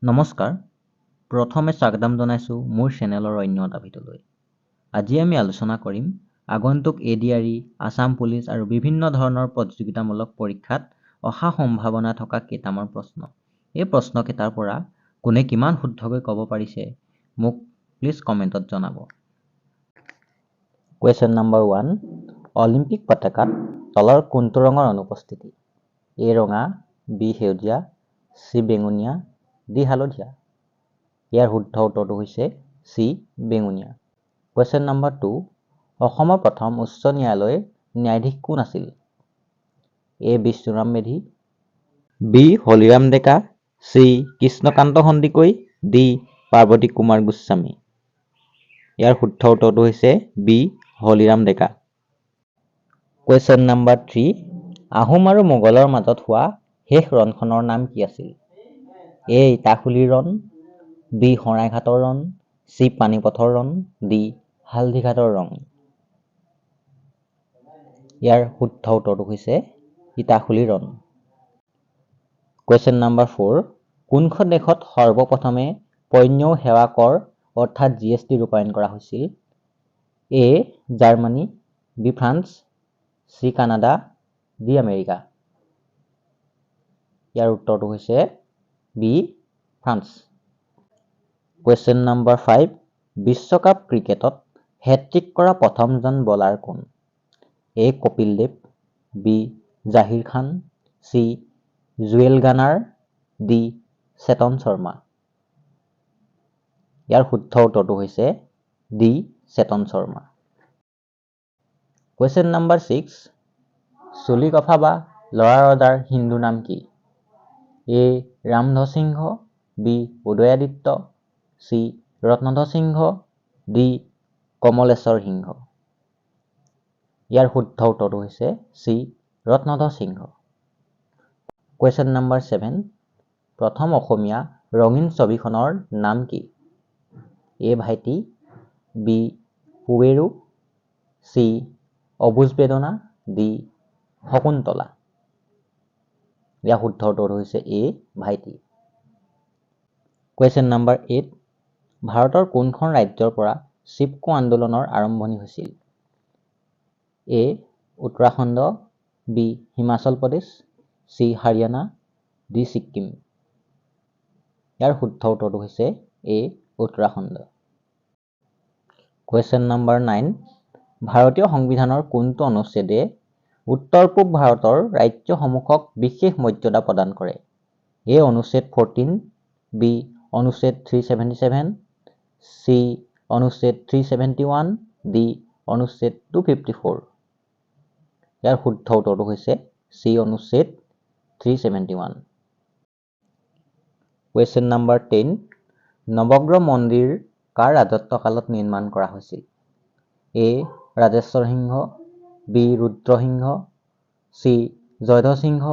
নমস্কাৰ, প্ৰথমে স্বাগতম জনাইছোঁ মোৰ চেনেলৰ অন্য এটা ভিডিঅ'লৈ। আজি আমি আলোচনা কৰিম আগন্তুক এডিআৰই, আছাম পুলিচ আৰু বিভিন্ন ধৰণৰ প্ৰতিযোগিতামূলক পৰীক্ষাত অহা সম্ভাৱনা থকা কেইটামান প্ৰশ্ন। এই প্ৰশ্নকেইটাৰ পৰা কোনে কিমান শুদ্ধকৈ ক'ব পাৰিছে, মোক প্লিজ কমেণ্টত জনাব। কুৱেশ্যন নম্বৰ 1, অলিম্পিক পতাকাত তলৰ কোনটো ৰঙৰ অনুপস্থিতি? এ ৰঙা, বি সেউজীয়া, চি বেঙুনীয়া, ডি হালধীয়া। ইয়াৰ শুদ্ধ উত্তৰটো হৈছে চি বেঙুনীয়া। কুৱেশ্যন নম্বৰ 2, অসমৰ প্ৰথম উচ্চ ন্যায়ালয়ৰ ন্যায়াধীশ কোন আছিল? এ বিষ্ণুৰাম মেধি, বি হলিৰাম ডেকা, চি কৃষ্ণকান্ত সন্দিকৈ, ডি পাৰ্বতী কুমাৰ গোস্বামী। ইয়াৰ শুদ্ধ উত্তৰটো হৈছে বি হলিৰাম ডেকা। কুৱেশ্যন নম্বৰ 3, আহোম আৰু মোগলৰ মাজত হোৱা শেষ ৰণখনৰ নাম কি আছিল? এ ইটাখুলিৰ ৰণ, বি শৰাইঘাটৰ ৰণ, চি পানীপথৰ ৰণ, ডি হালধিঘাটৰ ৰণ। ইয়াৰ শুদ্ধ উত্তৰটো হৈছে ইটাখুলিৰ ৰণ। কুৱেশ্যন নম্বৰ 4, কোনখন দেশত সৰ্বপ্ৰথমে পণ্য সেৱা কৰ অৰ্থাৎ জিএছটি ৰূপায়ণ কৰা হৈছিল? A Germany, B France, C Canada, D America. ইয়াৰ উত্তৰটো হৈছে বি ফ্ৰান্স। কুৱেশ্যন নম্বৰ 5, বিশ্বকাপ ক্ৰিকেটত হেট্ৰিক কৰা প্ৰথমজন বলাৰ কোন? এ কপিল দেৱ, বি জাহিৰ খান, চি জোৱেল গাৰ্নাৰ, ডি চেতন শৰ্মা। ইয়াৰ শুদ্ধ উত্তৰটো হৈছে ডি চেতন শৰ্মা। কুৱেশ্যন নম্বৰ 6, চুলিকফা বা ল'ৰা ৰজাৰ হিন্দু নাম কি? এ ৰামধ্বজ সিংহ, বি উদয়াদিত্য, চি ৰত্নধ্বজ সিংহ, ডি কমলেশ্বৰ সিংহ। ইয়াৰ শুদ্ধ উত্তৰটো হৈছে চি ৰত্নধ্বজ সিংহ। কুৱেশ্যন নম্বৰ 7, প্ৰথম অসমীয়া ৰঙীন ছবিখনৰ নাম কি? এ ভাইটি, বি পুৱেৰু, চি অবুজ বেদনা, ডি শকুন্তলা। ইয়াৰ শুদ্ধ উত্তৰটো হৈছে এ ভাইটি। কুৱেশ্যন নম্বৰ 8, ভাৰতৰ কোনখন ৰাজ্যৰ পৰা চিপকো আন্দোলনৰ আৰম্ভণি হৈছিল? এ Uttarakhand, B Himachal Pradesh, C Haryana, D Sikkim. ইয়াৰ শুদ্ধ উত্তৰটো হৈছে এ উত্তৰাখণ্ড। কুৱেশ্যন নম্বৰ 9, ভাৰতীয় সংবিধানৰ কোনটো অনুচ্ছেদে উত্তৰ পূব ভাৰতৰ ৰাজ্যসমূহক বিশেষ মৰ্যাদা প্ৰদান কৰে? এ অনুচ্ছেদ 14, বি অনুচ্ছেদ 377, চি অনুচ্ছেদ 371, ডি অনুচ্ছেদ 254। ইয়াৰ শুদ্ধ উত্তৰটো হৈছে চি অনুচ্ছেদ 371। কুৱেশ্যন নম্বৰ 10, নৱগ্ৰহ মন্দিৰ কাৰ ৰাজত্বকালত নিৰ্মাণ কৰা হৈছিল? এ ৰাজেশ্বৰ সিংহ, বি ৰুদ্ৰসিংহ, চি জয়ধ্বজ সিংহ,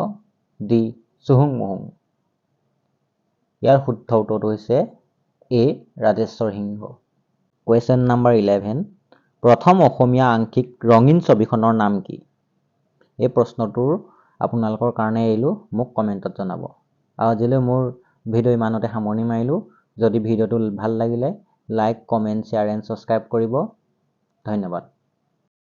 ডি চুহুংমুহুং। ইয়াৰ শুদ্ধ উত্তৰটো হৈছে এ ৰাজেশ্বৰ সিংহ। কুৱেশ্যন নম্বৰ 11, প্ৰথম অসমীয়া আংশিক ৰঙীন ছবিখনৰ নাম কি? এই প্ৰশ্নটোৰ আপোনালোকৰ কাৰণে এৰিলোঁ, মোক কমেণ্টত জনাব। আৰু আজিলৈ মোৰ ভিডিঅ' ইমানতে সামৰণি মাৰিলোঁ। যদি ভিডিঅ'টো ভাল লাগিলে like, comment, share and subscribe কৰিব। ধন্যবাদ।